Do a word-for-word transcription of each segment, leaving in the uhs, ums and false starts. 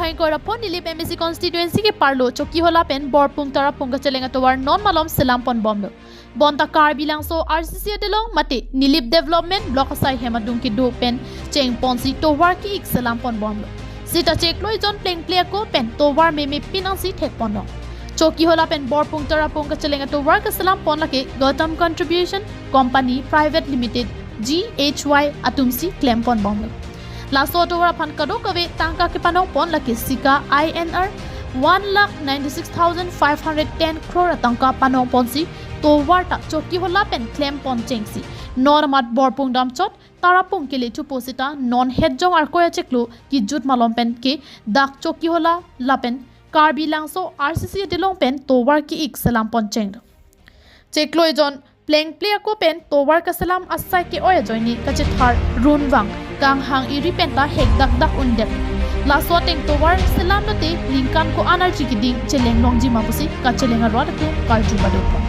Kaingkoi ra pho Nilip M A C constituency ke-arlo Chokihola pen Borpung Tarapung kacheleng atovar non malom selam pon bomlo. Bonta Karbi Langso R C C adelong mate Nilip Development Block asai hem adung kedo pen cheng ponsi tovar ki-ik selam pon bomlo. Sita chiklo ejon plengple ako pen tovar meme pinangsi thek ponlo. Chokihola pen Borpung Tarapung kacheleng atovar keselam pon lake Gotham Contribution Company Private Limited G H Y atumsi klem pon bomlo. Laso atovar aphan kadokave tangka kepanong pon lake sika I N R one lakh ninety six thousand five hundred ten crore atangka panong ponsi tovar ta Chokihola pen klem pon chengsi non amat Borpung damchot Tarapung kele thupo sita non hetjong arkoi achiklo kejut malom pen ke dak Chokihola lapen Karbi Langso R C C adelong pen tovar ki-ik selam pon chenglo. Chiklo ejon plengple ako pen tovar keselam asai ke-oi ajoine kachethar runvang kanghang iri penta hek dakdak undet. Laso ateng tovar selam lote ningkan ko-an arji keding cheleng longji ma pusi kacheleng arat atum karju padopon.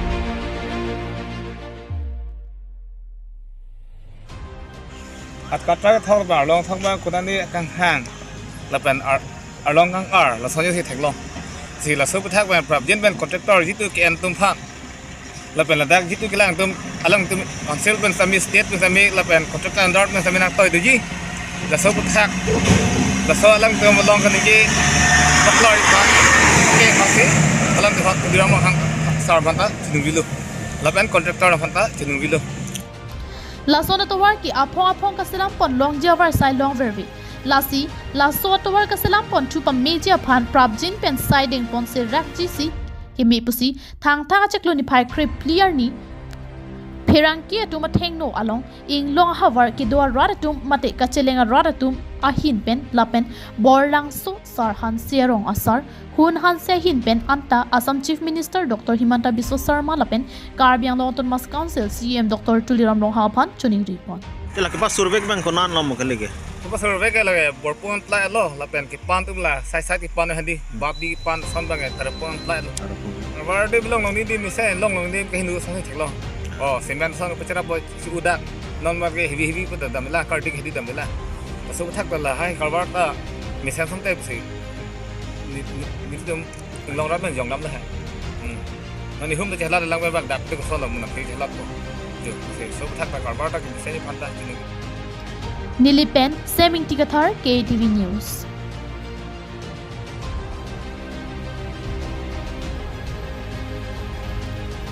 At katra thor ba arlong thor ba kunani kanghang lapen ar-, arlong kang-ar laso nyo si theklong. Si laso aputhak pen prapjin pen contractor jitu ke-en atum aphan lapen ladak jitu kelang atum, alangtum council pen sami, state pen sami lapen contractor under pen sami nangtoi doji. Laso aputhak laso alangtum along kaningje paklor iphan ke masi alangtum aphan Tuliram Ronghang sar aphanta chiningri lo lapen contractor aphanta chiningri lo. Lason atovar ke aphong aphong kaselam pon longji avarsai longverve. Lasi laso atovar kaselam pon thu pameji aphan prapjin pen saideng pon serakji si keme pusi Thangthang achiklo niphai krephli arni pherangke atum athengno along inglong ahavar kedo arat atum mate kacheleng arat atum ahin pen lapen Borlangso Sar Hanse arong asar Hun Hanse ahin pen anta Assam Chief Minister Doctor Himanta Biswa Sarma lapen Karbi Anglong Autonomous Council C E M Doctor Tuliram Ronghang aphan choningri pon. Te la kepa survey abang konan lo mo kali ke? Kepa survey ke lake Borpung plai lo lapen kepan atum la side side kepan hadi bap di kepan ason abang ke Tarapung plai lo. Karbar de belong long ni di mesen long long ni ke Hindu sang cek lo. Oh, cement ason ke pachara bo si udak non mar ke heavy heavy pu damdamla, kardik hedi damdamla. Laso aputhak ta lahai karbar ta mesen ason te pusi. Ni, ni, ni tum inglong rat pen jong dam lahai. Hmm. Non ihum ta chehla lang bebak dak te kosolo muna phri chehla ko. Jo, si laso aputhak ta karbar ta ke mesen aphanta chini. Nilip pen Seming Tikathar, K T V News.